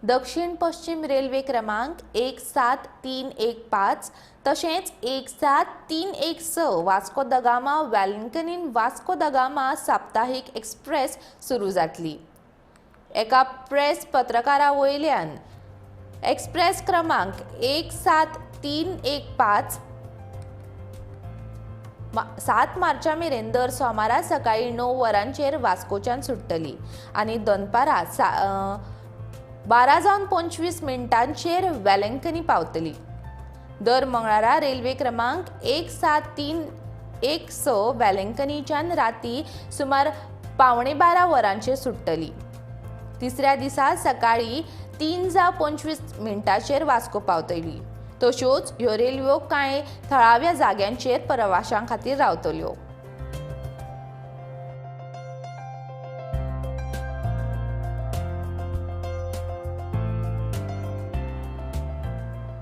दक्षिण पश्चिम रेल्वे क्रमांक 17315 तशेंच 17316 वास्को the Gama वेलंकनीन वास्को the Gama साप्ताहीक एक्सप्रेस सुरू जातली. एका प्रेस पत्रकारा वयल्यान एक्सप्रेस क्रमांक 17315 7 मार्चा मेरेन दर सोमारा सकाळीं 9 वरांचेर वास्कोच्यान सुट्टली आनी दनपारां 12:25 वेलंकनी पावतली. दर मंगळारा रेल्वे क्रमांक 17316 वेलंकनीच्यान राती सुमार 11:45 वरांचेर सुट्टली. तिसऱ्या दिसा सकाळीं 3:25 वास्को पावतली. तश्योच ह्यो रेल्व्यो कांय थळाव्या जाग्यांचेर प्रवाशां खातीर रावतल्यो.